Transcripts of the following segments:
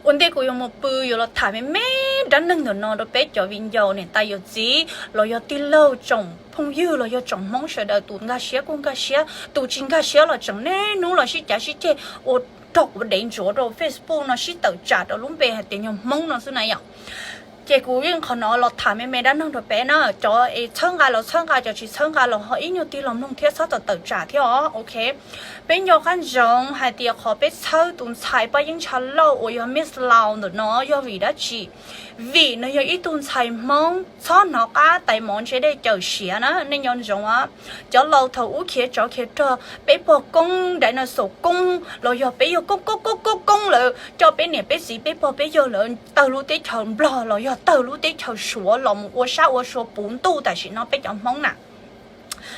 Ua ntej kuv yuav mus pw yuav los tham me me dab neeg ntawm no rau peb cov viv ncaus niam tais yawm txiv los yog tij laug tsoom phooj ywg los yog tsoom Hmoob sawv daws, tus nkag siab kuj nkag siab, tus tsis nkag siab los tseem niaj hnub los sib cav sib ceg ua rog quav dev ntsuav rau Facebook no sib tawm tsam rau lub npe hais tias yog Hmoob no xwb na yom. Ces kuv yeej qhov no los tham me me dab neeg rau peb na, cov es txhawb nqa los txhawb nqa, cov tsis txhawb nqa los ho ib nyuag tig los mloog thiab txhob tawm tawm tsam thiab os, ok. Peb nco qab ntsoov hais tias qhov peb txhawb tus ntxhais Paj Yeeb Tshav Lauj uas yog Miss Laus ntawm no yog vim dab tsi? Vim nws yog ib tug ntxhais Hmoob txhob hnov qab tais mov ntse dej cawm siav na, nej nco ntsoov os. Cov laus thaum ub khiav tsov khiav rog, peb pog koob dinosaur koob los yog peb yog koob koob koob koob koob lawm, coj peb niam peb txiv peb pog peb yawg lawv tawg lub teb chaws Nplog los yog tawg lub teb chaws Suav los mus ua sab ua sua puv ntuj tam sim no peb cov Hmoob na.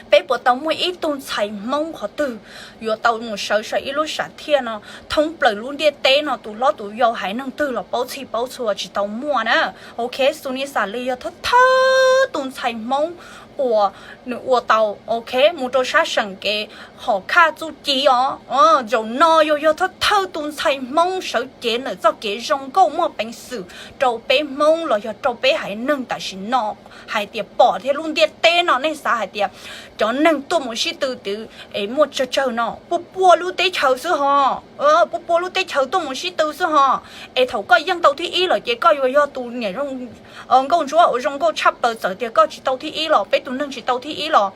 Peb puas tau muaj ib tug ntxhais Hmoob qhov twg yuav tau mus sawv saum ib lub sam thiaj no thoob plaws lub ntiaj teb no, tus hlob tus yau haiv neeg twg los paub txhij paub txhua tsis tau muaj na. Ok, xus ni xas li yog thawj thawj tus ntxhais Hmoob uas nws ua tau, ok, mus rau sab seem kev hom khaj txuj ci os. Zaum no yuav yog thawj thawj tus ntxhais Hmoob sawv cev ntawm txoj kev zoo nkauj muaj peev xwm rau peb Hmoob los yog rau peb haiv neeg tam sim no hais tias pom thiab lub ntiaj teb no nej xav hais tias cov neeg tuaj mus sib tw twv es muaj tsawg tsawg no, pua pua lub teb chaws xwb ho, pua pua lub teb chaws tuaj mus sib tw xwb ho. Es thaum koj yeej tau thib ib lawm ces koj yuav yog tus niam nkauj ntsuab uas zoo nkauj tshaj plaws, txawm tias koj tsis tau thib ib los peb tus neeg tsis tau thib ib los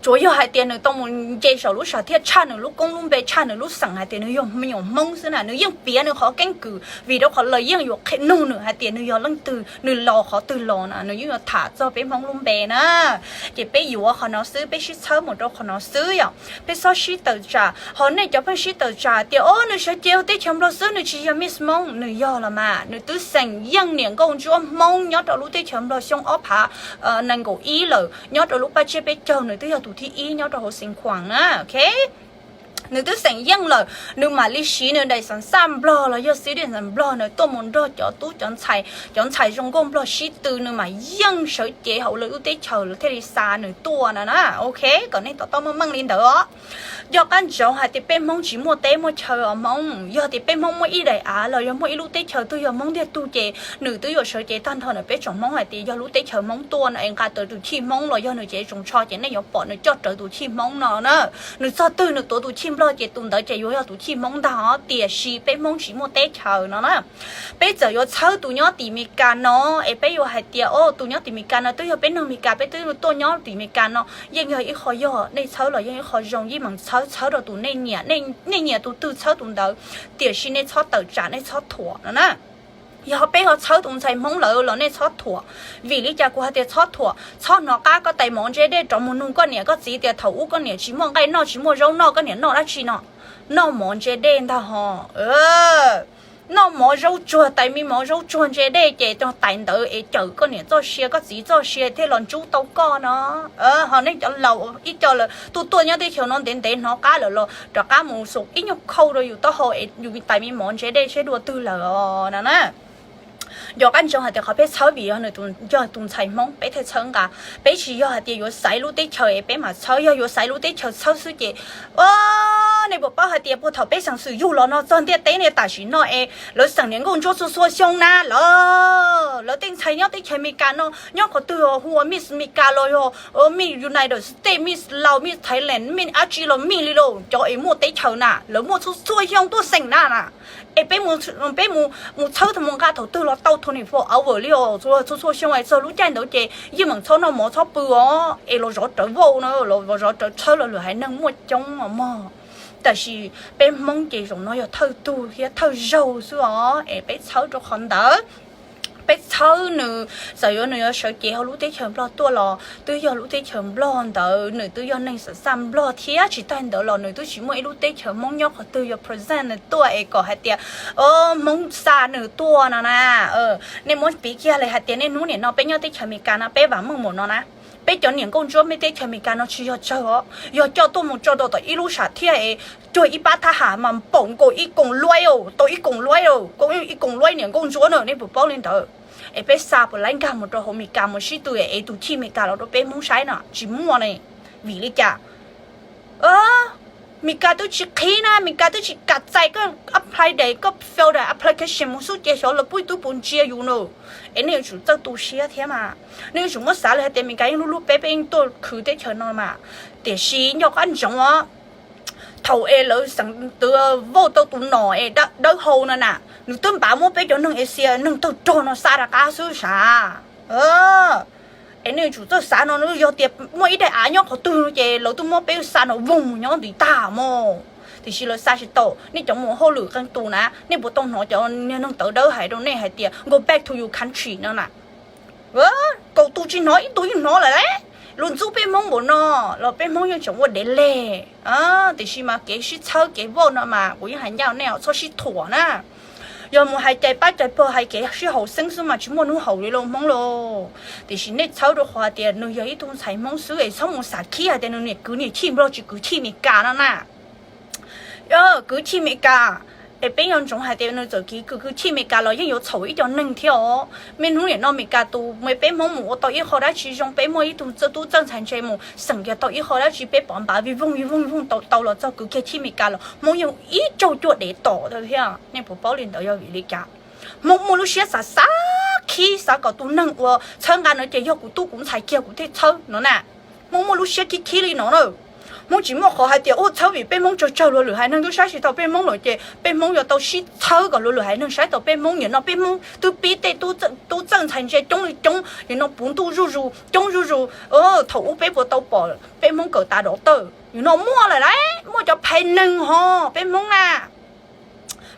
tsuas yog hais tias nws tau mus nce saum lub sam thiaj tshaj nws lub koob lub npe tshaj nws lub xeem hais tias nws yog me nyuam Hmoob xwb na, nws yeej piav nws qhov keeb kwm vim rau qhov lawv yeej yuav qhia nug nws hais tias nws yog leej twg, nws los qhov twg los na, nws yeej yuav tham txog peb Hmoob lub npe na. Ces peb yuav qhov no xwb, peb sib txhawb mus rau qhov no xwb yom, peb txhob sib tawm tsam. Ho nej cov pheej sib tawm tsam tias o nws sawv cev ua teb chaws Nplog xwb nws tsis yog Miss Hmoob, nws yog los mas, nws twb xeem yeej niam nkauj ntsuab Hmoob nyob rau lub teb chaws Nplog xyoo ob phav nees nkaum ib lawm, nyob rau lub paj tsiab peb caug nws twb yog tus thib ib nyob rau hauv Xeev Khuam na, ok. Nws twb xeem yeej lawm, nws mam li siv nws daim xav xaj Nplog los yog citizen Nplog nws tuaj mus nrog cov tub cov ntxhais, cov ntxhais zoo nkauj Nplog sib tw, nws mam yeej sawv cev hauv lawv lub teb chaws lawv thiaj li xa nws tuaj no na, ok. Kom nej to taub meej meej li ntawd os. Nco qab ntsoov hais tias peb Hmoob tsis muaj teb muaj chaw os Hmoob, yog tias peb Hmoob muaj ib daim av los yog muaj ib lub teb chaws twg yog Hmoob ntiag tug ces nws twb yuav sawv cev tag nrho ntawm peb tsoom Hmoob hais tias yog lub teb chaws Hmoob tuaj no es nqa rawv tus chij Hmoob los yog nws cev tsoos tsho ces nej yuav pom nws coj rawv tus chij Hmoob no na. Nws txog twg nws tuav tus chij Nplog ces tus ntawd ces yuav yog tus chij Hmoob ntag os, tiam sis peb Hmoob tsis muaj teb chaws no na. Peb txawm yuav txhawb tus nyob tim Mes Kas no es peb yuav hais tias o tus nyob tim Mes Kas no twb yog peb neeg Mes Kas, peb twb tuaj nyob tim Mes Kas no, yeej yog ib qho yog nej txhawb los yeej ib qho zoo, yeej meem txhawb, txhawb rau tus nej nyiam, nej nyiam tus twg txhawb tus ntawd, tiam sis nej txhob tawm tsam, nej txhob thuam no na. Yog peb ho txhawb tus ntxhais Hmoob lawm los nej txhob thuam. Vim li cas kuv hais tias txhob thuam? Txhob hnov qab koj tais mov ntse dej rov mus nug koj niam koj txiv tias thaum ub koj niam tsis muaj nqaij noj tsis muaj zaub noj koj niam noj dab tsi no? Noj mov ntse dej ntag ho. Noj mov zaub tsuag, tais me mov zaub tsuag ntse dej ces cog tais ntawd es cawm koj niam txoj sia koj txiv txoj sia thiaj los ntsub tau koj no. Ho nej cov laus ib co lawm tuaj tuaj nyob teb chaws no ntev ntev hnov qab lawm los rov qab mus xus ib nyuag khau rau yus taub hau es yus tais me mov ntse dej seb dua twg lawm os no na. Nco qab ntsoov hais tias qhov peb txhawb vim yog nws yog tus ntxhais Hmoob peb thiaj txhawb nqa. Peb tsis yog hais tias yuav xaiv lub teb chaws es peb mam txhawb, yog yuav xaiv lub teb chaws txhawb xwb ces o nej puas paub hais tias puag thaum peb xeem xwm yug los no txog ntiaj teb ne tam sim no es lawv xeem niam nkauj ntsuab txhua txhua xyoo na lawm. Lawv tej ntxhais nyob teb chaws Amelikas no nyob qhov twg hu ua Miss Amelikas los yog Miss United States, Miss Laos, Miss Thailand, Miss dab tsi los Miss li lauj, cov es muaj teb chaws na lawv muaj txhua txhua xyoo tuaj xeem na na. Es peb, peb mus txhawb mus nqa thaum twg los tau twenty four hour li os, txhua txhua xyoo es txog lub caij ntawd ces yeej meem txhob noj mov txhob pw os es los zov rawv vauj no, los zov rawv txhawb los lwm haiv neeg muaj coob os mog. Tab sis peb Hmoob ces zaum no yog thawj tug thiab thawj zaug xwb os es peb txhawb rau qhov ntawd. Peb txhawb nws, txawm yuav nws yuav sawv cev hauv lub teb chaws Nplog tuaj los twb yog lub teb chaws Nplog ntawd, nws twb yog neeg xam xaj Nplog thiab tsis tag ntawd los nws twb tsis muaj ib lub teb chaws Hmoob nyob qhov twg yuav present nws tuaj es kom hais tias Hmoob xa nws tuaj no na. Nej muab piv kiag li hais tias niaj hnub nim no peb nyob teb chaws Amelikas no peb vam meej npaum no na, peb cov niam nkauj ntsuab peb teb chaws Amelikas no tsis yog tsawg os, yog coj tuaj mus tso rau tom ib lub sam thiaj es cuag ib pab thab ham mas npaum nkaus ib koom luaib, tau ib koom luaib, ib koom luaib niam nkauj ntsuab na, nej puas paub li ntawd? Es peb xa puas laib nkag mus rau hauv Amelikas mus sib tw es tus chij Amelikas los rau peb Hmoob saib no tsis muaj ne. Vim li cas? Meskas twb tsis qhib na, Meskas twb tsis kam txais koj apply daim, koj fill daim application mus xwb ces xyov lawv puas tub puas ntsia yus no. Es nej yuav tsum txawj tu siab thiab mas. Nej yuav tsum muab xav li hais tias Meskas yeej hlub hlub peb, peb yeej tuaj khwv teb chaws no mas. Tiam sis nco qab ntsoov os, thaum es lawv xeem twv vauj tau tus nom es dawb hau no na, nws twb npav muab peb cov neeg Asia neeg tawg rog no xa rov qab xwb sav. Es nej yuav tsum txawj xav no, yog tias muaj ib daim av nyob qhov twg no ces lawv twb muab peb xa no voog nyob ntiv tag mog. Tiam sis lawv xa tsis tau. Nej cov mus hauj lwm qee tus na, nej puas tau hnov cov niag neeg tawv dawb hais rau nej hais tias go back to your country no na? Kaum tus tsis hnov ib tug yeej hnov lawm lauj. Luag ntxub peb Hmoob npaum no los peb Hmoob yeej tseem ua dev leg. Tiam sis mas kev sib txhawb kev vauj no mas kuv yeej hais ncaj nej txhob sib thuam na. Yog mus hais cais pab cais pawg hais kev sib haum xeeb xwb mas tsis muaj hnub haum li lauj Hmoob lauj. Tiam sis nej txhawb rau qhov hais tias nws yog ib tug ntxhais Hmoob xwb es txhob mus xav khib hais tias nws niam kwv niam chij Nplog tsis kwv chij Meskas no na. Kwv chij Meskas, es peb nco ntsoov hais tias nws txawm kwv kwv chij Meskas los yeej yuav txhaum ib co neeg thiab os. Niaj hnub niam no Meskas tus, peb Hmoob mus ua tau ib qho dab tsi zoo, peb muaj ib tug tub txawj ntxhais ntse mus xeem kiag tau ib qho dab tsi peb pov npav vij voog vij voog vij voog tau tau los txog kwv kiag chij Meskas los Hmoob yeej ib tsaug cuaj dev tom thiab. Nej puas paub li ntawd yog vim li cas? Hmoob muaj lub siab xav xav khib xav kom tus neeg uas txhawb nqa no ces yog kuv tub kuv ntxhais kiag kuv thiaj txhawb no na. Hmoob muaj lub siab khib khib li no na. Hmoob tsis muaj qhov hais tias ua txhawb vim peb Hmoob tsawg tsawg luag lwm haiv neeg twb saib tsis tau peb Hmoob lawm ces peb Hmoob yuav tau sib txhawb kom luag lwm haiv neeg saib tau peb Hmoob. Nim no peb Hmoob twb pib tej tub txawj ntxhais ntse coob li coob, nim no puv ntuj zuj zus coob zuj zus. Thaum ub peb puas tau pom peb Hmoob kawm tas dov tawj? Nim no muaj lawm lauj, muaj cov phais neeg ho peb Hmoob na.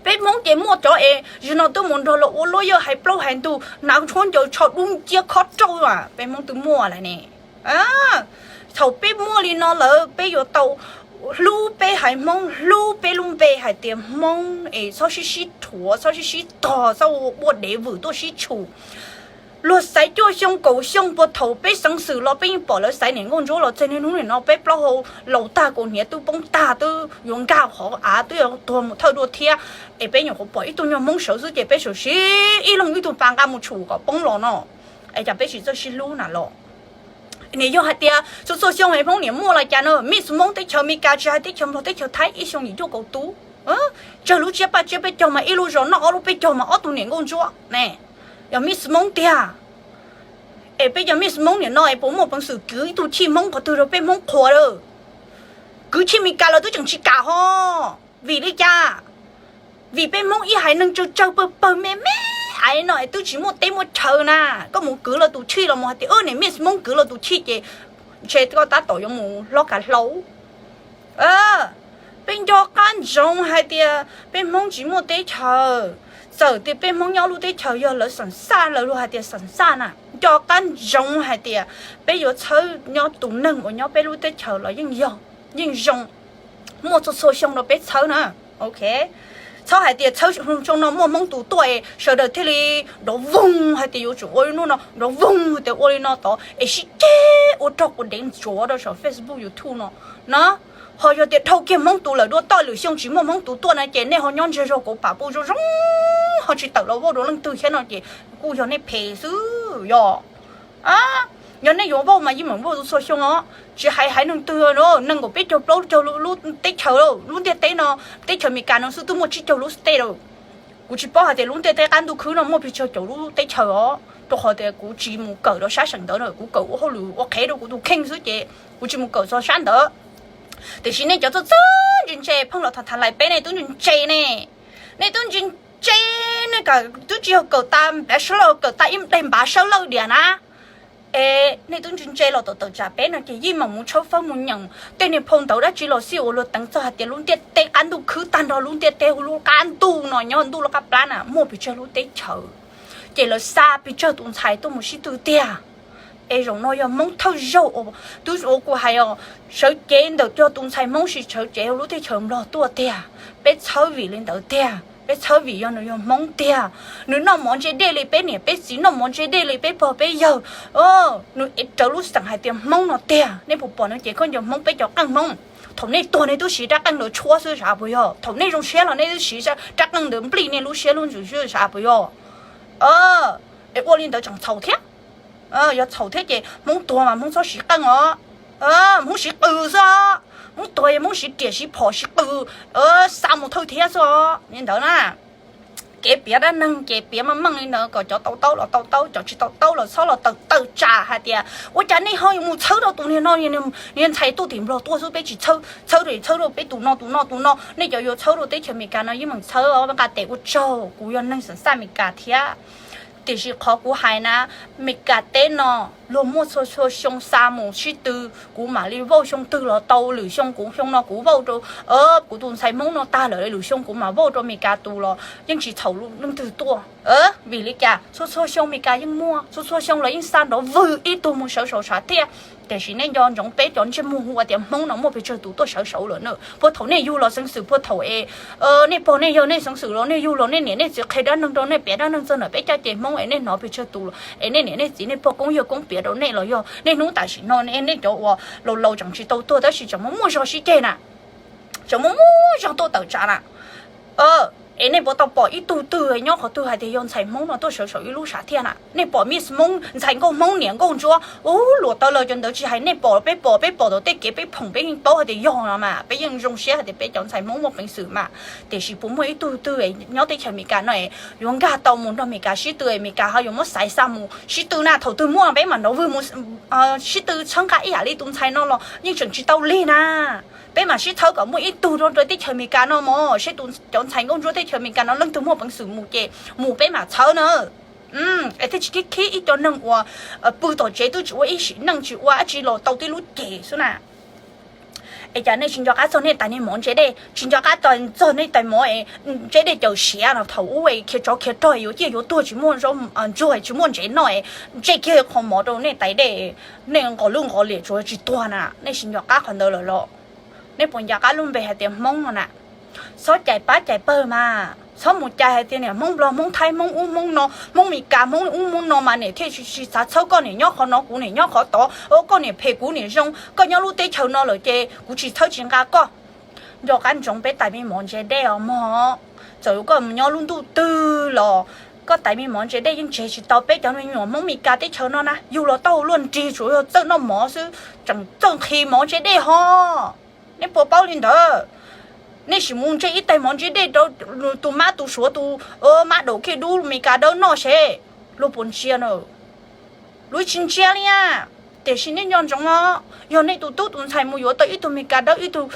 Peb Hmoob ces muaj cov es zaum no twb mus nrog los ua luaj yawj hais plaub hais ntug, hnav tshuab ncaws tsho dub nciab khob rauj a, peb Hmoob twb muaj lawm ne. Thaum peb muaj li no lawm peb yuav tau hlub peb haiv Hmoob, hlub peb lub npe hais tias Hmoob es txhob sib sib rhuav, txhob sib sib tog, txhob ua dev vwm tuaj sib tshum. Luag xaiv cuaj xyoo kaum xyoo puag thaum peb xeev xwm los peb yeej pom lawv xaiv niam nkauj ntsuab los txog niaj hnub nim no peb plaub hau laus tag kaus hniav twb poob tag twb yuav nkag qhov av twb yuav tuag mus thawj dua thiab. Es peb nyuam qhuav pom ib tug nyuag Hmoob sawv xwb ces peb sawv siv ib leeg ib tug pas nqa mus tshum kom poob los no. Es cas peb tsis txawj sib hlub na los? Nim yog hais tias txhua txhua xyoo haiv Hmoob niam muaj los cas no, Miss Hmoob teb chaws Amelikas tsis hais teb chaws Nplog teb chaws Thaib ib xyoo yim cuaj kaum tus. Tsawg lub tsiab paj tsiab peb caug mas ib lub zos noj ob lub peb caug mas ob tug niam nkauj ntsuab ne. Yog Miss Hmoob tiag. Es peb cov Miss Hmoob nim no es puas muaj peev xwm kwv ib tug chij Hmoob qhov twg rau peb Hmoob qhuas lawm? Kwv chij Amelikas lawv twb tseem tsis kam ho. Vim li cas? Vim peb Hmoob ib haiv neeg tsawg tsawg pawg pawg me me aiv no es twb tsis muaj teb muaj chaw na. Koj mus kwv lawv tus chij los mus hais tias niam Miss Hmoob kwv lawv tus chij ces ntshe koj tab tom yuav mus hlob kav hlau. Peb nco qab ntsoov hais tias peb Hmoob tsis muaj teb chaws. Txawm tias peb Hmoob nyob lub teb chaws yog lawv xeem xaj, lawv luag hais tias xeem xaj na, nco qab ntsoov hais tias peb yuav txhawb nyob tus neeg uas nyob peb lub teb chaws los yeej yog, yeej zoo. Muaj txhua txhua xyoo rau peb txhawb na. Ok, txhob hais tias txhawb xyoo no muaj Hmoob tus tuaj es sawv daws thiaj li nrov voog hais tias yuav tsum ua li no, nrov voog hais tias ua li no tod es sib ceg ua rog quas dev ntsuav rau saum Facebook YouTube no na. Ho yog tias dhau kiag Hmoob tus lawm dua toj lwm xyoo tsis muaj Hmoob tus tuaj na ces nej ho nyob ntsiag zog kauv pam pub zoo zoo, ho tsis tawm los vauj rau leej twg thiab no ces kuj yog nej phem xwb yog. Yog nej yuav vauj mas yeej meem vauj txhua xyoo os, tsis hais haiv neeg twg, nees nkaum peb caug plaub caug lub teb chaws, lub ntiaj teb no, teb chaws Amelikas no xwb twb muaj tsib caug lub state lawm. Kuv tsis paub hais tias lub ntiaj teb qab ntuj khwb no muaj pes tsawg caum lub teb chaws os, rau qhov tias kuv tsis mus kawm rau sab seem ntawd na, kuv kawm ua hauj lwm ua qhev rau kuv tus kheej xwb ces kuv tsis mus kawm txog sab ntawd. Tiam sis nej cov txawj txawj ntse ntse pheej los tham tham lais peb, nej twb ntse ntse ne, nej twb ntse ntse, nej twb tsis yog kawm tas bachelor, kawm tas ib daim npav sawb lawj diam na. Es nej twb ntse ntse los tawm tawm tsam peb no ces yeej meem mus tshawb fawb mus nyeem tej niag phau ntawv dab tsi los xij uas luag teev txog hais tias lub ntiaj teb qab ntuj khwb tag nrho, lub ntiaj teb hu lub qab ntuj no nyob ntuj lub qab plab na muaj pes tsawg lub teb chaws, ces lawv xa pes tsawg tus ntxhais tuaj mus sib tw tiag. Es zaum no yog Hmoob thawj zaug uas twb ua kuv hais os, sawv cev ntawm cov tus ntxhais Hmoob sis sawv cev lub teb chaws Nplog tuaj tiag. Peb txhawb vim li ntawd tiag, peb txhawb vim yog nws yog Hmoob tiag. Nws noj mov ntse dej li peb niam peb txiv, noj mov ntse dej li peb pog peb yawg. Nws ev rawv lub xeem hais tias Hmoob no tiag. Nej puas pom no ces koj nco Hmoob, peb cov qeej Hmoob, thaum nej tuag nej twb siv rab qeej ntawd tshuab xwb sav puas yog? Thaum nej zoo siab los nej twb siv rab qeej ntawd nplij nej lub siab lub ntsws xwb sav puas yog? Es ua li ntawd tseem txhaum thiab. Yog txhaum thiab ces Hmoob tuag mas Hmoob txhob siv qeej os. Hmoob siv qws xwb, Hmoob tuag Hmoob siv riam siv phom siv qws, xa mus thawj thiab xwb os li ntawd na. Kev piav dab neeg ces piav meej meej li ntawd kom cov tau taub los tau taub, cov tsis tau taub los txhob los tawm tawm tsam hais tias ua cas nej ho mus txhawb rau tus niag no, niag ntxhais tuaj tim Nplog tuaj xwb peb tsis txhawb, txhawb rau txhawb rau peb tus no tus no tus no, nej cov yuav txhawb rau teb chaws Amelikas no yeej meem txhawb, nqa tes ua tsaug, kuv yog neeg xeem xaj Amelikas thiab. Tiam sis qhov kuv hais na, Amelikas teb no luag muaj txhua txhua xyoo xa mus sib tw, kuv mam li vauj xyoo twg los tau, lwm xyoo kuv xyoo no kuv vauj rau, kuv tus ntxhais Hmoob no tag lawm lwm xyoo kuv mam vauj rau Amelikas tus los yeej tsis txhaum leej twg tuaj. Vim li cas? Txhua txhua xyoo Amelikas yeej muaj, txhua txhua xyoo los yeej xa nrov vwg ib tug mus sawv saum tshav thiaj. Tiam sis nej nco ntsoov peb cov ntsej muag hu ua tias Hmoob no muaj pes tsawg tus tuaj sawv saud lawm na. Puag thaum nej yug los xeev xwm puag thaum es nej pog nej yawg nej xeev xwm los nej yug los nej niam nej txiv qhia dab neeg rau nej, piav dab neeg txog ntawm peb caj ces Hmoob es nej hnov pes tsawg tus los es nej niam nej txiv nej pog koob yawg koob piav rau nej los yog nej hnub tam sim no nej cov uas laus laus tseem tsis tau tuag tab sis tseem muaj muaj zog sib ceg na, tseem muaj muaj zog tuaj tawm tsam na. Es nej puas tau pom ib tug twg nyob qhov twg hais tias yog ntxhais Hmoob no tuaj sawv saum ib lub tshav thiaj na? Nej pom Miss Hmoob, ntxhais nkauj Hmoob, niam nkauj ntsuab, ub, luam taw los cov ntawd tsis hais, nej pom, peb pom, peb pom tau tej kev peb phoom peb yeej paub hais tias yog no mas peb yeej zoo siab hais tias peb cov ntxhais Hmoob muaj peev xwm mas. Tiam sis puas muaj ib tug twg nyob teb chaws Amelikas no es yuav nkag tau mus nrog Amelikas sib tw, Amelikas ho yuav muab xaiv xa mus sib tw na? Thaum twg muaj peb mam nrov vwg mus sib tw txhawb nqa ib yam li tus ntxhais no los yeej tseem tsis tau lig na. Peb mam sib txhawb kom muaj ib tug rau teb chaws Amelikas no mog, seb tus cov ntxhais nkauj ntsuab teb chaws Amelikas no leej twg muaj peev xwm mus ces mus peb mam txhawb na. Es thiaj tsis khib khib ib co neeg uas pw tom tsev twb tsis ua ib sim neej tsis ua dab tsi los tau tib lub cev xwb na. Es cas nej tsis nco qab txog nej tais nej mov ntse dej, tsis nco qab txog nej tais mov ntse dej cawm siav no? Thaum ub khiav tsov khiav rog yuav ciaj yuav tuag tsis muaj zaub ntsuag tsis muaj ntsev noj, ntsej kiag qho mov rau nej tais dej, nej nqos lub nqos liam tsuav tsis tuag na. Nej tsis nco qab qhov ntawd lawm los? Nej puas nco qab lub npe hais tias Hmoob no na? Txhob cais pab cais pawg mas, txhob mus cais hais tias niam Hmoob Nplog, Hmoob Thaib, Hmoob ub Hmoob no, Hmoob Meskas, Hmoob ub Hmoob no mas niam thiaj tsis xav txhawb koj, niam nyob qhov no kuv niam nyob qhov tod, koj niam phem kuv niam zoo, koj nyob lub teb chaws no lawm ces kuv tsis txhawb tsis nqa koj. Nco qab ntsoov peb tais me mov ntse dej os mog. Txawm koj mus nyob lub ntuj twg los koj tais me mov ntse dej yeej tseg tsis tau peb cov me nyuam Hmoob Meskas teb chaws no na. Yug los tau luaj nrig tsuas yog txawj noj mov xwb, tseem txawj nqhis mov ntse dej ho. Nej puas paub li ntawd? Nej sim mus ntsej ib tais mov ntse dej rau tus mab tus suav tus mab daum kiag dub Meskas dawb noj seb luag puas ntsia na. Luag tsis ntsia li a. Tiam sis nej nco ntsoov os, yog nej tus tub tus ntxhais mus yuav tau ib tug Meskas dawb, ib tug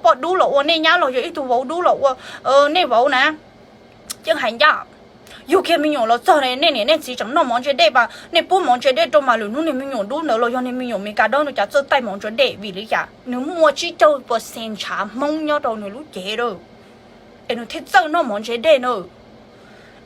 poj dub los ua nej nyab los yog ib tug vauv dub los ua nej vauv na, yeej hais ncaj, yug kiag me nyuam los txog nej niam nej txiv tseem noj mov ntse dej mas nej pub mov ntse dej rau mas lwm hnub niag me nyuam dub ntawd los yog niag me nyuam Meskas dawb no cas txawj taij mov ntse dej? Vim li cas? Nws muaj tsib caug percent ntshav Hmoob nyob rau nws lub cev lawm, es nws thiaj txawj noj mov ntse dej na.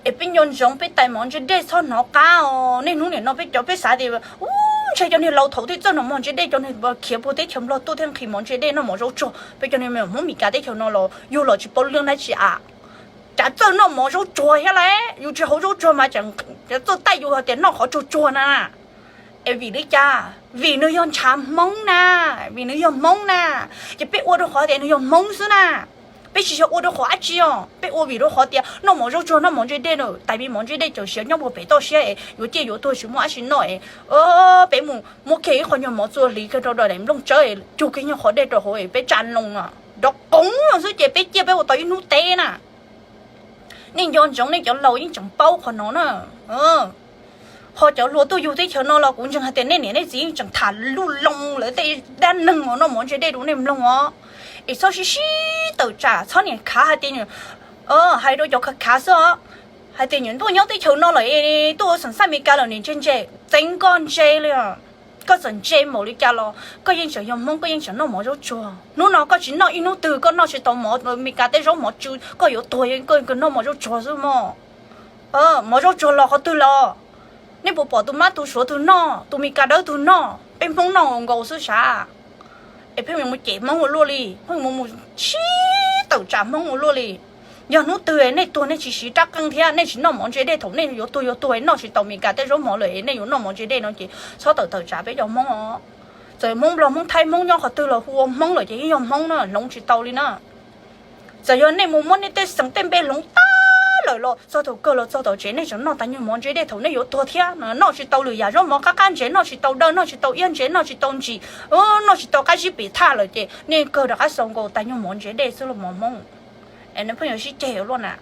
Es peb nco ntsoov peb tais mov ntse dej txhob hnov qab os. Niaj hnub nim no peb cov peb xav tias ub, ntshe cov niag laus thaum thiaj txawj noj mov ntse dej, cov niag khiav puag teb chaws Nplog tuaj thiaj nqhis mov ntse dej noj mov zaub tsuag. Peb cov niag me Hmoob Meskas teb chaws no los yug los tsis paub lwj dab tsi a, cas txawj noj mov zaub tsuag thiab lauj? Yus tsis haus zaub tsuag mas txawj taij yus hais tias noj qhov tsuag tsuag na. Es vim li cas? Vim nws yog ntshav Hmoob na, vim nws yog Hmoob na. Ces peb ua rau qhov tias nws yog Hmoob xwb na. Peb tsis yog ua rau qhov dab tsi os, peb ua vim rau qhov tias noj mov zaub tsuag noj mov ntse dej na, tais me mov ntse dej cawm siav nyob puag pem toj siab es yuav ciaj yuav tuag tsis muaj dab tsi noj es peb mus muab kiag ib qho nyuag mov txua hliv kiag rau daim nplooj tsawb es cug kiag nyuag qhov dej rau hauv es peb tsa loo nrov qoov xwb ces peb ciaj peb ua tau ib hnub teb na. Nej nco ntsoov, nej cov laus yeej tseem paub qhov no na. Ho cov hluas tuaj yug teb chaws no los kuv ntseeg hais tias nej niam nej txiv yeej tseem tham lub loo lawv tej dab neeg uas noj mov ntse dej rau nej mloog os. Es txhob sib sib tawm tsam, txhob niam khav hais tias, hais rau cov khav khav xwb os, hais tias nyiam ntuj nyob teb chaws no lawm es tuaj ua xeem xaj Meskas lawm niam ntse ntse. Txeev koj ntse li os. Koj txawm ntse npaum li cas los koj yeej tseem yog Hmoob, koj yeej tseem noj mov zaub tsuag. Hnub no koj tsis noj ib hnub twg koj noj tsis tau mov Meskas tej zaub mov tsw, koj yuav tuag koj noj mov zaub tsuag xwb mog. Mov zaub tsuag los qhov twg los? Nej puas pom tus mab tus suav twg noj, tus Meskas dawb twg noj? Peb Hmoob noj nkaus xwb sav. Es pheej mus cem Hmoob ua luaj li, pheej mus mus sib tawm tsam Hmoob ua luaj li. Yog hnub twg nej tuag nej tsis siv rab qeej thiab nej tsis noj mov ntse dej, thaum nej yuav tuag yuav tuag noj tsis tau Meskas tej zaub mov lawm es nej yuav noj mov ntse dej no ces txhob tawm tawm tsam peb cov Hmoob os. Txawm Hmoob Nplog Hmoob Thaib Hmoob nyob qhov twg los hu ua Hmoob lawm ces yeej yog Hmoob na, hloov tsis tau li na. Txawm yog nej mus muab nej tej xeem tej npe hloov tag tawm los txog thaum kawg los txog tom tsev nej tseem noj tas nyuag mov ntse dej thaum nej yuav tuag thiab. Noj tsis tau lwm yam zaub mov qab qab ntsev, noj tsis tau daw, noj tsis tau iab ntsev, noj tsis tau ntsis, noj tsis tau qab zib pim thaj lawm ces nej kawg rov qab xaus nkaus tas nyuag mov ntse dej xwb los mov Hmoob. Es nej pheej yuav sib ceg luaj na.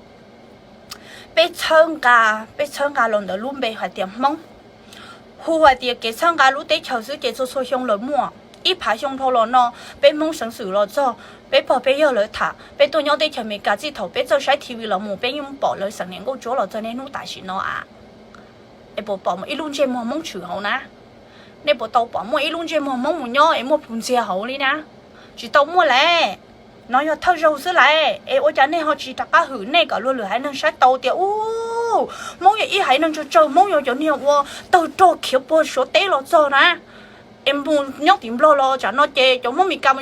Peb txhawb nqa, peb txhawb nqa los ntawm lub npe hais tias Hmoob. Hu hais tias kev txhawb nqa lub teb chaws xwb ces txhua txhua xyoo lawm muaj. Ib phav xyoo dhau los no, peb Hmoob xeev xwm los txog, peb pog peb yawg lawv tham, peb tuaj nyob teb chaws Amelikas txij thaum peb txawj saib T V los mus peb yeej pom lawv xeem niam nkauj ntsuab los txog niaj hnub tam sim no a. Es puas pom ib lub ntsej muag Hmoob tshwm hauv na? Nej puas tau pom muaj ib lub ntsej muag Hmoob mus nyob es muaj plhus ntxiag hauv li na? Tsis tau muaj lawm. No yog thawj zaug xwb lawm es ua cas nej ho tsis rov qab hwm nej kom luag lwm haiv neeg saib tau tias ub, Hmoob yog ib haiv neeg tsawg tsawg, Hmoob yog cov niag ua tawg rog khiav puag Suav teb los txog na. Es mus nyob tim Nplog los tsam no ces cov Hmoob Meskas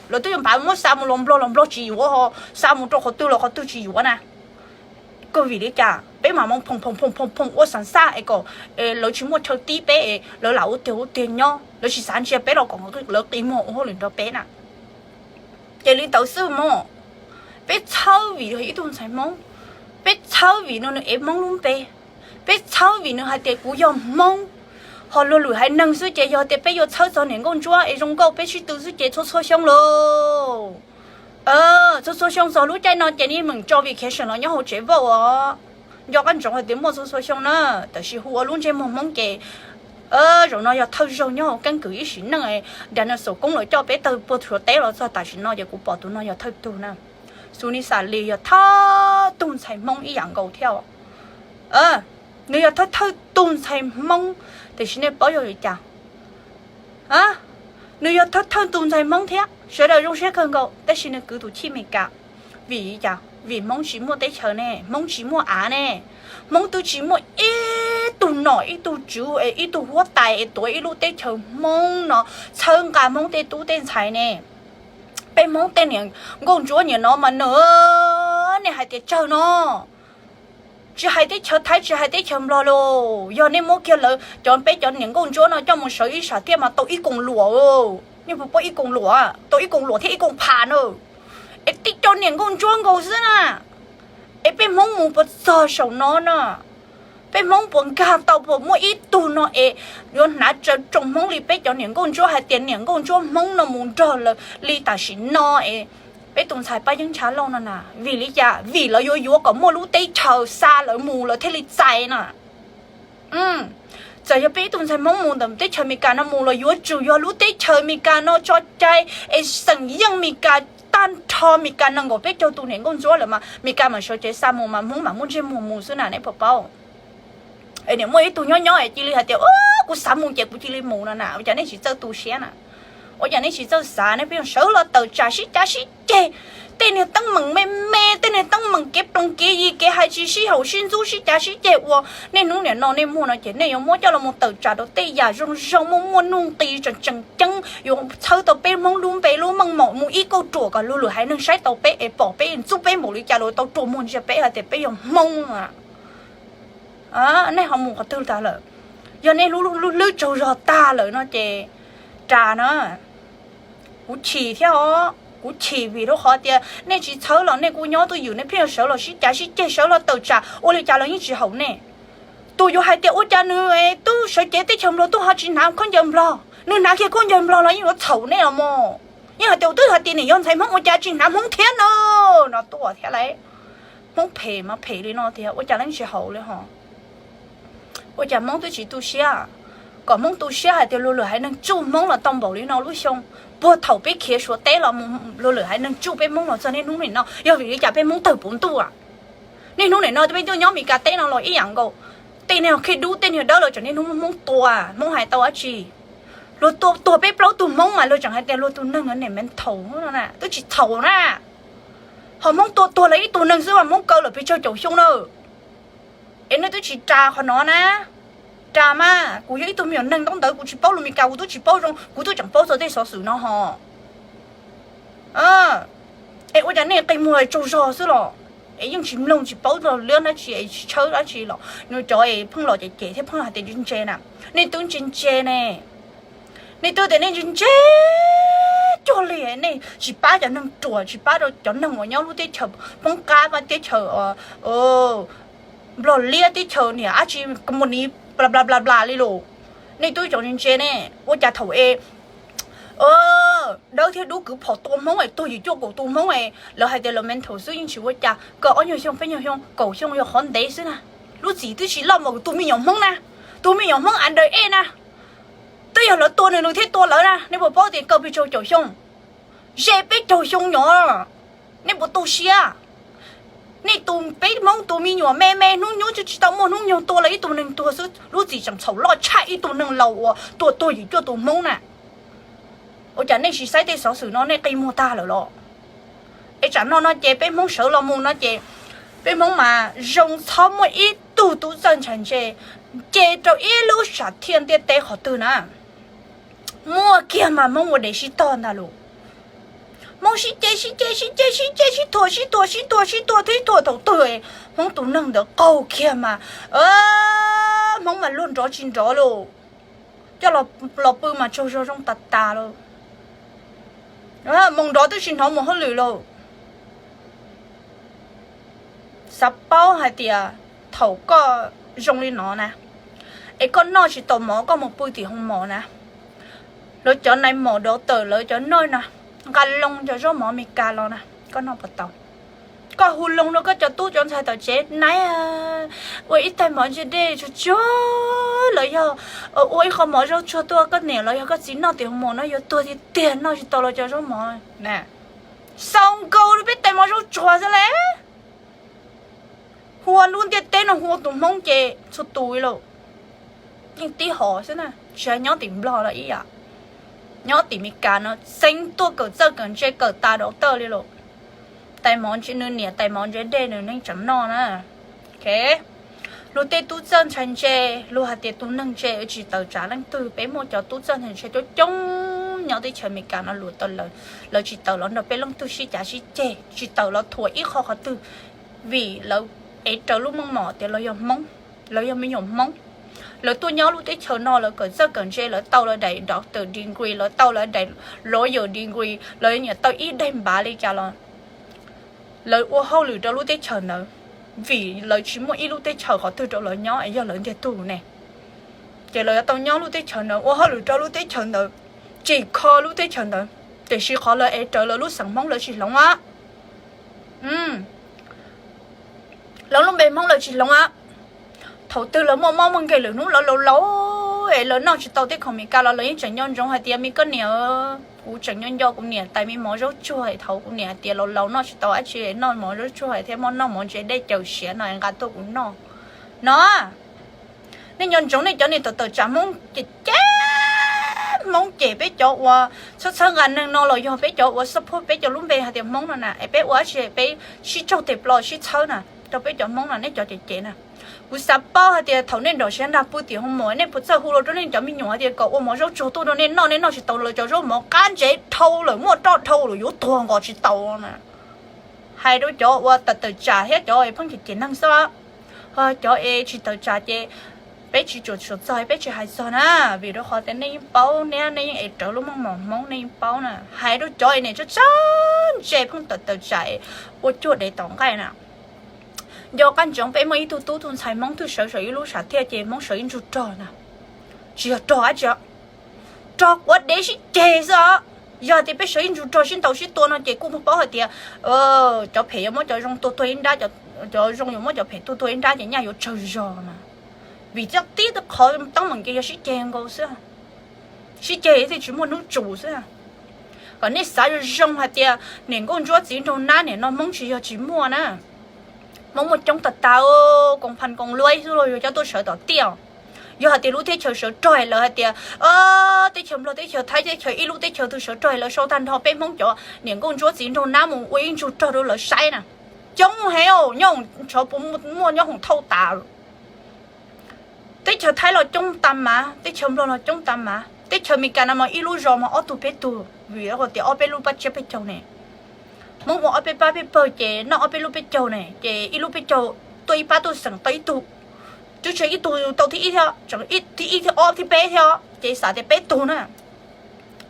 lawv twb yuav npaj muab xa mus los Nplog los Nplog tsis yuav, xa mus rau qhov twg los qhov twg tsis yuav na. Kawg vim li cas peb mam mus phoom phoom phoom phoom ua xav xaj es kom lawv tsis muaj chaw tib peb es lawv lam ua tiag ua tiag nyob, lawv tsis xav ntsia peb los kom lawv qi muag ua hauj lwm nrog peb na. Ces li ntawd xwb mog, peb txhawb vim yog ib tug ntxhais Hmoob, peb txhawb vim no nws ev Hmoob lub npe, peb txhawb vim nws hais tias kuv yog Hmoob, ho luag lwm haiv neeg xwb ces yog tias peb yuav txhawb txog niam nkauj ntsuab es zoo nkauj peb sib tw xwb ces txhua txhua xyoo lauj. Txhua txhua xyoo txog lub caij no ces nej meem tso vacation los nyob hauv tsev vaum os. Nco qab ntsoov hais tias muaj txhua txhua xyoo na, tab sis hu ua lub ntsej muag Hmoob ces zaum no yog thawj zaug nyob hauv keeb kwm ib sim neej, dinosaur koob lawv coj peb tawg puag Suav teb los txog tam sim no ces kuv pom tus no yog thawj tug na. Xus ni xas li yog thawj tug ntxhais Hmoob ib yam nkaus thiab. Nws yog thawj thawj tug ntxhais Hmoob, tiam sis nej paub yog li cas? Nws yog thawj thawj tug ntxhais Hmoob thiab sawv daws zoo siab kawg nkaus, tab sis nws kwv tus chij Meskas. Vim li cas? Vim Hmoob tsis muaj teb chaws ne, Hmoob tsis muaj av ne, Hmoob twb tsis muaj ib tug nom ib tug tswv es ib tug huab tais es tuav ib lub teb chaws Hmoob no txhawb nqa Hmoob tej tub tej ntxhais ne. Peb Hmoob tej niam nkauj ntsuab niam no mas nws, nej hais tias tsawg no, tsis hais teb chaws Thaib tsis hais teb chaws Nplog los yog nej muab kiag lawv cov, peb cov niam nkauj ntsuab no coj mus sawv ib sam thiaj mas tau ib koos luam. Nej puas paub ib koos luam? Tau ib koos luam thiab ib koos phas na. Es tib co niam nkauj ntsuab nkaus xwb na. Es peb Hmoob mus puas txog saum no na? Peb Hmoob puas nkag tau, puas muaj ib tug no es yuav hnav tsa tsoom Hmoob li peb cov niam nkauj ntsuab hais tias niam nkauj ntsuab Hmoob no mus nrog lawv li tam sim no es peb tus ntxhais Paj Yeeb Ntshav Lauj no na? Vim li cas? Vim lawv yuav yuav kom muaj lub teb chaws xa lawv mus lawv thiaj li txais na. Txawm yog peb ib tug ntxhais Hmoob mus ntawm teb chaws Amelikas no mus los yuav tsum yog lub teb chaws Amelikas no tso cai es xeem yeej Amelikas tag nrho Amelikas nees nkaum peb caug tus niam nkauj ntsuab lawm mas Amelikas mam sawv cev xa mus mas Hmoob mam muaj ntsej muag mus xwb na, nej puas paub? Es niam muaj ib tug nyob nyob es cia li hais tias kuv xav mus ces kuv cia li mus no na, ua cas nej tsis txawj tu siab na? Ua cas nej tsis txawj xav? Nej pheej sawv los tawm tsam sib cav sib ceg, tej niag teeb meem me me, tej niag teeb meem kev ploog kev yi, kev hais tsis sib haum sib ntxub, sib cav sib ceg uas nej hnub niam no nej muaj no ces nej yuav muab coj los mus tawm tsam rau tej yam zoo zoo muaj muaj nuj nqis tseem tseem ceeb, yuav txhawb tau peb Hmoob lub npe lub meej mom mus ib kauj ruam kom luag lwm haiv neeg saib tau peb es pom peb ntxub peb npaum li cas los tau rua muag ntsia peb hais tias peb yog Hmoob. Nej ho mus qhov twg tag lawm? Yog nej lub hlwb tsaug zog tag lawm no ces ras na. Kuv chim thiab os, kuv chim vim rau qhov tias nej tsis txhawb los nej kuj nyob twj ywm, nej pheej yuav sawv los sib cav sib ceg, sawv los tawm tsam ua li cas los yeej tsis haum nej. Tus yuav hais tias ua cas nws twb sawv cev teb chaws Nplog tuaj ho tsis hnav khaub ncaws Nplog, nws hnav kiag khaub ncaws Nplog los yeej yuav txhaum nej os mog. Yeej hais tias twb hais tias nim yog ntxhais Hmoob ua cas tsis hnav Hmoob thiab no, no tuaj thiab lauj. Hmoob phem mas phem li no tiag ua cas leej tsis haum li ho. Ua cas Hmoob twb tsis tu siab? Kom Hmoob tu siab hais tias luag lwm haiv neeg tsuj Hmoob los tau npaum li no lub xyoo. Puag thaum peb khiav Suav teb los luag lwm haiv neeg tsuj peb Hmoob los txog niaj hnub nim no, yog vim li cas peb Hmoob tawg puv ntuj? Niaj hnub nim no peb tuaj nyob Meskas teb no los ib yam nkaus. Tej niag khib dub tej niag dawb los tseem niaj hnub muab Hmoob tua, Hmoob hais tau dab tsi? Luag tua tuag peb plaub tug Hmoob mas luag tseem hais tias luag tus neeg niam mental no na, twb tsis txhaum na. Ho Hmoob tua tuag lawv ib tug neeg xwb mas Hmoob kaw lawm pes tsawg caum xyoo na. Es nej twb tsis ras qhov no na. Ras mas kuv yog ib tug me nyuam neeg ntaub ntawv, kuv tsis paub lus Meskas kuv twb tsis paub zoo, kuv twb tseem paub txog tej xov xwm no ho. Es ua cas nej qi muag tsaug zog xwb los? Es yeej tsis mloog tsis paub txog liab dab tsi es tsis tshawb dab tsi los nws cov es pheej los cem cem thiab pheej hais tias ntse ntse na. Nej twb ntse ntse ne. Nej twb tias nej ntse ntse cuag li, nej tsis pab cov neeg ruam, tsis pab rau cov neeg uas nyob lub teb chaws poob qab, teb chaws nplog liab, teb chaws niam dab tsi, company bla bla bla bla li lus. Nej tub cov ntse ntse ne, ua cas thaum es dawb thiab dub kwv phom tua hmoob es tuag yim cuaj kaum tus hmoob es lawv hais tias lawv mental xwb yeej tsis ua cas, kaw ob nyuag xyoo peb nyuag xyoo kaum xyoo yog qhov ntev xwb na. Lub txim twb tsis loj mus tus me nyuam hmoob na, tus me nyuam hmoob under age na, twb yog lawv tua nws nws thiaj tua lawv na. Nej puas paub tias kaw pes tsawg caum xyoo? Ze peb caug xyoo nyom, nej puas tu siab? Nej tus, peb hmoob tus me nyuam me me hnub nyoog tsis tau muaj hnub nyoog tua los ib tug neeg tuag xwb, lub txim tseem txhaum loj tshaj ib tug neeg laus uas tua tuag yim cuaj tus hmoob na. Ua cas nej tsis saib tej xov xwm no nej qi muag tag lawm los? Es tsam no no ces peb hmoob sawv los mus no ces peb hmoob mas zoo txhob muaj ib tug tub txawj ntshai ntse nce rau ib lub sam thiaj ntiaj teb qhov twg na. Muaj kiag mas hmoob ua dev sib tog ntag lus. Hmoob sib ce sib ce sib ce sib ce sib thuam sib thuam sib thuam sib thuam thiab sib thuam thaum twg hmoob tus neeg ntawd qaug kiag mas hmoob mas luag nrov tsis nrov lus. Coj los pw mas tsaug zog zoo tas tas lus. Mus nrov twb tsis hnov mus hauj lwm lus. Xav paub hais tias thaum koj zoo li no na, es koj noj tsis tau mov koj mus pw tim hoo mos na, lawv cov nais mos dov tawm lawv cov noj na, nqa loo cov zaub mov Amelikas los na, koj noj puas tau? Koj hu loo rau koj cov tub cov ntxhais tom tsev nais, ua ib tais mov ntse dej tsuag tsuag los yog ua ib qho mov zaub tsuag tuaj koj niam los yog koj txiv noj tim hoo mos no yuav tuag tiag tiag, noj tsis tau los cov zaub mov na. Xaus nkaus peb tais mov zaub tsuag xwb le. Hu ua lub ntiaj teb no hu ua tus hmoob ces txhua tus lawm. Yeej tib hom xwb na, tsis hais nyob tim nplog los ib yam, nyob tim Amelikas no txeev tuaj kawm txawj kawm ntse kawm tas dov tawj li lawm. Tais mov ntse, nws niam tais mov ntse dej nws neej tseem noj na. Lug tej tub txawj ntshai ntse, lug hais tias tus neeg ntse tsis tawm tsam leej twg, peb muaj cov tub txawj ntshai ntse coob coob nyob teb chaws Amelikas no lug tau lawm, lawv tsis tawm los nrog peb leej twg sib cav sib ceg, tsis tawm los thuam ib qho qhov twg, vim lawv ev raws lub meej mom tias lawv yog hmoob, lawv yog me nyuam hmoob. Lawv tuaj nyob lub teb chaws no lawv kawm txawj kawm ntse, lawv tau lawv daim doctor degree, lawv tau lawv daim lawyer degree, lawv niam tau ib daim npav li cas los lawv ua hauj lwm rau lub teb chaws ntawd, vim lawv tsis muaj ib lub teb chaws qhov twg rau lawv nyob es yog lawv ntiag tug ne. Ces lawv yuav tau nyob lub teb chaws ntawd ua hauj lwm rau lub teb chaws ntawd, tsim kho lub teb chaws ntawd, tiam sis qhov lawv ev raws lawv lub xeem hmoob lawv tsis hloov a. Lawv lub npe hmoob lawv tsis hloov a. Thaum twg lawv muaj mob muaj nkeeg lwm hnub lawv laus laus es lawv noj tsis tau tej khoom Amelikas los lawv yeej tseem nco ntsoov hais tias me koj niam, kuv tseem nco nco kuv niam tais me mov zaub tsuag thaum kuv niam hais tias laus laus noj tsis tau dab tsi noj mov zaub tsuag thiab muab noj mov ntse dej cawm siav no nqa tuaj kuv noj no. Nej nco ntsoov nej cov niag tawm tawm tsam hmoob cem cem, hmoob cem peb cov uas txhawb txhawb nqa neeg no los yog peb cov uas support peb cov lub npe hais tias hmoob no na, es peb ua dab tsi peb sib tsaug tes plo sib txhawb na rau peb cov hmoob no, nej cov cem cem na. Kuv xav paub hais tias thaum nej nrog siab nrag pw tim hoo mos nej puas txawj hu los rau nej cov me nyuam hais tias kom ua mov zaub tsuag tuaj rau nej noj, nej noj tsis tau los cov zaub mov qab ntsev dhau lawm muaj roj dhau lawm yuav tuag nqos tsis tau na. Hais rau cov uas tawm tawm tsam thiab cov es pheej cem cem neeg xwb, cov es tsis tawm tsam ces peb tsis tsuam tsuam txog peb tsis hais txog na, vim rau qhov tias nej yeej paub, nej yeej ev rawv lub meej mom hmoob nej yeej paub na. Hais rau cov es niam tsa tsa ntse pheej tawm tawm tsam ua cuag dev tom nqaij na. Nco qab ntsoov peb muaj ib tug tub tug ntxhais hmoob twg sawv saum ib lub sam thiaj ces hmoob sawv ib ntsug rog na, tsis yog rog dab tsi, rog quav dev sib ceg xwb os. Yog tias peb sawv ib ntsug rog sib ntaus sib tua no ces kuj paub hais tias cov phem yuav muab cov zoo tua tuag ib nrab, cov zoo yuav muab cov phem tua tuag ib nrab ces nyaj yuav tsawg zog na. Vim txoj tib qhov teeb meem ces yog sib ceg nkaus xwb, sib ceg thiaj tsis muaj hnub tsum xwb. Kom nej xav zoo zoo hais tias niam nkauj ntsuab txiv nraug nab niam no hmoob tsis yog tsis muaj na. Hmoob muaj coob tag tag, koom pha koom luaj xwb los yuav coj tuaj sawv tom tiaj. Yog hais tias lub teb chaws sawv rog lawv hais tias teb chaws nplog teb chaws thaib teb chaws ib lub teb chaws twg sawv rog lawv sau tag nrho peb hmoob cov niam nkauj ntsuab txiv nraug nab mus ua ib ntsug rog rau lawv saib na. Coob heev, nyob hoom tsov puas muaj nyob hoom thauj tas. Teb chaws thaib los coob tas mas, teb chaws nplog los coob tas mas, teb chaws Amelikas no mas ib lub zos mas ob tug peb tug vim tias ob peb lub pab tsiab peb caug ne. Hmoob ua ob peb pab peb pawg ces noj ob peb lub peb caug ne, ces ib lub peb caug tuaj ib pab tuaj xeem tau ib tug, twb tsis ib tug tau thib ib thiab, thib ib thib ob thib peb thiab ces xav tias peb tug na.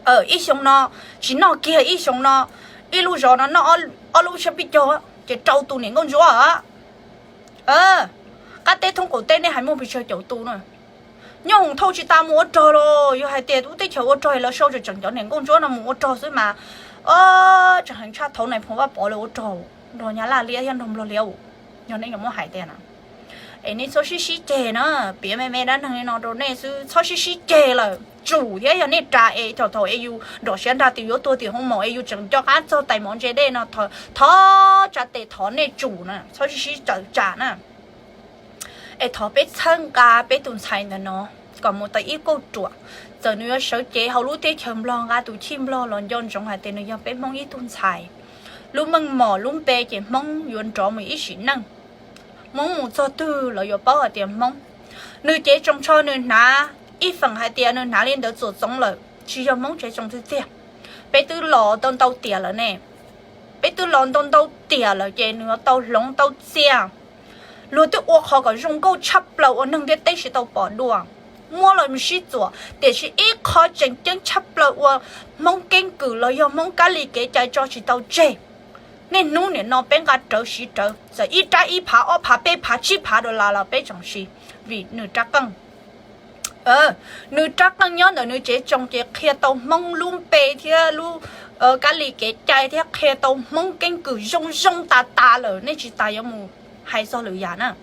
Ib xyoo no, tsis noj kiag ib xyoo no, ib lub zos no noj ob lub sab pib caug, ces rau tus niam nkauj ntsuab. Qab teb thoob qaum teb nej hais muaj pes tsawg caum tus na. Nyob hoom thauj tsis tas mus ua rog los yog hais tias lub teb chaws ua rog lawv sau tseem cov niam nkauj ntsuab no mus ua rog xwb mas, tseem heev tshaj thaum Nais Phoo Vaj Pov lawv ua rog nrog Nyab Laj liab thiab nrog Nplog liab. Yog nej muab hais tias na, es nej txhob sib sib ceg na, piav me me dab neeg li no rau nej xwb, txhob sib sib ceg lawm tsum thiab. Yog nej ras es thaum thaum es yus nrov siav nrag tias yuav tuag tim hoo maum es yus tseem nco qab txog tais mov ntse dej no, thov tsa tes thov nej tsum na, txhob sib sib tawm tsam na. Es thov peb txhawb nqa peb tus ntxhais ntawm no kom mus tau ib kauj ruam. Txawm nws yuav sawv cev hauv lub teb chaws Nplog nqa tus chij Nplog los nco ntsoov hais tias nws yog peb Hmoob ib tug ntxhais. Lub meej mom lub npe ces Hmoob yuav nrov mus ib sim neej. Hmoob mus txog twg lawv yuav paub hais tias Hmoob. Nws cev tsoos tsho nws hnav ib feem hais tias nws hnav li ntawd txuam txoov lawm, tsis yog Hmoob tsev tsoos tiag tiag. Peb twb los tau ntau tiam lawm ne. Peb twb los ntau ntau tiam lawm ces nws yuav tau hloov tau txiaj. Luag twb ua qhov kom zoo nkauj tshaj plaws ua neeg ntiaj teb tsis tau pom dua, muab los sib txuam, tiam sis ib qho tseem ceeb tshaj plaws ua Hmoob keeb kwm los yog Hmoob kab li kev cai tso tsis tau tseg. Niaj hnub nim no peb nqa rawv siv rawv, txawm ib rab ib phav ob phav peb phav tsib phav dollar los peb tseem siv, vim nws rab qeej. Nws rab qeej nyob ntawm nws tsev tsoos ces qhia tau Hmoob lub npe thiab lub kab li kev cai thiab qhia tau Hmoob keeb kwm zoo zoo tas tas lawm, nej tsis tas yuav mus hais txog lwm yam na.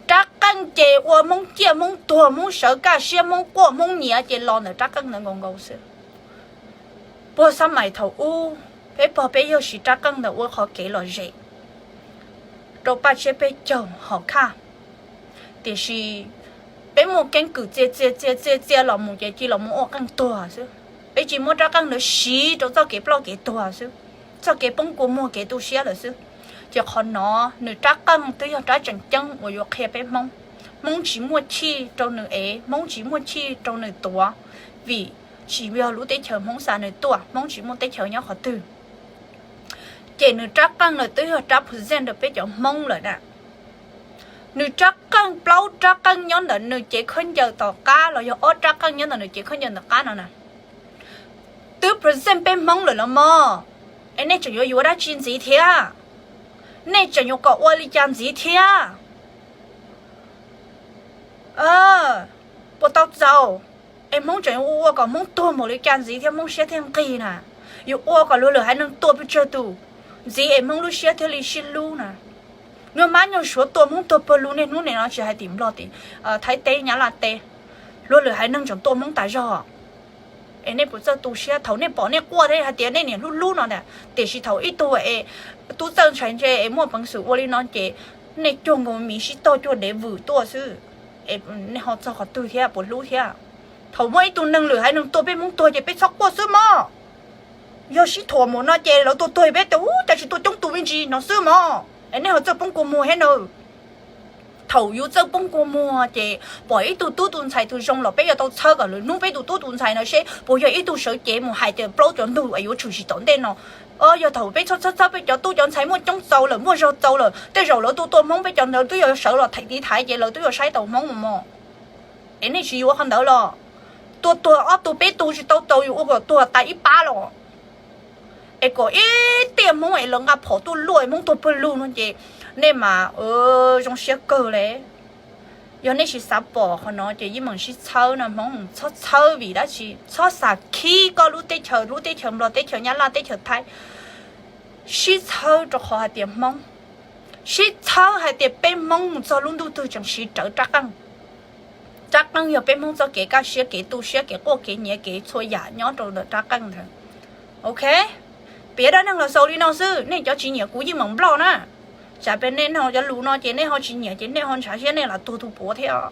Rab qeej ces ua Hmoob ciaj Hmoob tuag Hmoob sawv kaj siab Hmoob quaj Hmoob nyiav ces los ntawm rab qeej ntawd nkaus nkaus xwb. Puag xab mais thaum ub peb pog peb yawg siv rab qeej ntawd ua qhov kev lom zem rau paj tsiab peb caug hom khaj. Tiam sis peb muaj keeb kwm txia txia txia txia txia los mus ces cia los mus ua qeej tuag xwb. Peb tsis muab rab qeej ntawd siv rau txoj kev ploj kev tuag xwb, txoj kev poob kua muag kev tu siab lawm xwb. Ces qhov no nws rab qeej twb yog rab tseem ceeb uas yuav qhia peb Hmoob. Hmoob tsis muaj chij rau nws ev, Hmoob tsis muaj chij rau nws tuav, vim tsis yog lub teb chaws Hmoob xa nws tuaj, Hmoob tsis muaj teb chaws nyob qhov twg. Ces nws rab qeej no twb yog rab present rau peb cov Hmoob lawm na. Nws rab qeej plaub rab qeej nyob ntawm nws cev khaub ncaws tom qab los yog ob rab qeej nyob ntawm nws cev khaub ncaws tom qab no na, twb present peb Hmoob lawm los mog. Es nej tseem yuav yuav dab tsi ntxiv thiab? Nej tseem yuav kom ua li cas ntxiv thiab? Puas tau txaus? Es Hmoob tseem yuav ua kom Hmoob tuag npaum li cas ntxiv thiab Hmoob siab thiaj nqig na? Yuav ua kom luag lwm haiv neeg tua pes tsawg tus ntxiv es Hmoob lub siab thiaj li sib hlub na? Nyuag mab nyuag suav tua Hmoob tuag pawg lug niaj hnub nim no tsis hais tim Nplog tim Thaib teb Nyab Laj teb, luag lwm haiv neeg tseem tua Hmoob tas zog. Es nej puas txawj tu siab? Thaum nej pom nej quaj thiab hais tias nej niam hlub hlub no ntag, tiam sis thaum ib tug es tub txawj ntshai ntse es muaj peev xwm ua li no ces nej cuag nkaus miv sib tog cuag dev vwm tuaj xwb. Es nej ho txog qhov twg thiab puas hlub thiab? Thaum muaj ib tug neeg lwm haiv neeg tua peb Hmoob tuag ces peb txhob quaj xwb mog. Yog sib thuam mus no ces lawv tua tuag peb tias ub cas tsis tua coob tus me ntsis no xwb mog. Es nej ho txawj poob kua muag thiab na. Thaum yus txawj poob kua muag ces pom ib tug tub tus ntxhais tus zoo los peb yuav tau txhawb kom lwm hnub peb tus tub tus ntxhais no seb puas yog ib tug sawv cev mus hais tias plaub cov ntug es yuav tshwm sim tom ntej no. Yog thaum peb txhob txhawb txhawb peb cov tub cov ntxhais muaj coob txaus lawm muaj zog txaus lawm, tej zaum lawv tua tua Hmoob peb cov ntawd twb yuav sawv los thaiv tiv thaiv ces lawv twb yuav saib taus Hmoob mus mog. Es nej tsis yuav qhov ntawd los? Tua tuag ob tug peb tug tsis tau tau yus ua kom tuag tas ib pab los? Es kom ib tiaj Hmoob es lawv nqa phom tuaj luaj es Hmoob tuag pawg lug no ces nej mas zoo siab kawg le. Yog nej tsis xav pom qhov no ces yeej meem sib txhawb no Hmoob, txhob txhawb vim dab tsi, txhob xav khib koj lub teb chaws, lub teb chaws Nplog, teb chaws Nyab Laj, teb chaws Thaib. Sib txhawb rau qhov hais tias Hmoob, sib txhawb hais tias peb Hmoob mus txog lub ntuj twg tseem siv rawv rab qeej. Rab qeej yog peb Hmoob txoj kev kaj siab, kev tu siab, kev quaj kev nyiav, kev txhua yam nyob rau ntawm rab qeej ntawd. Ok, piav dab neeg los xaus li no xwb, nej cov tsis nyiam kuv yeej meem nploj na. Tsam peb nej no cov lus no ces nej ho tsis nyiam ces nej ho ntshav siab nej lam tuag tus puav thiab.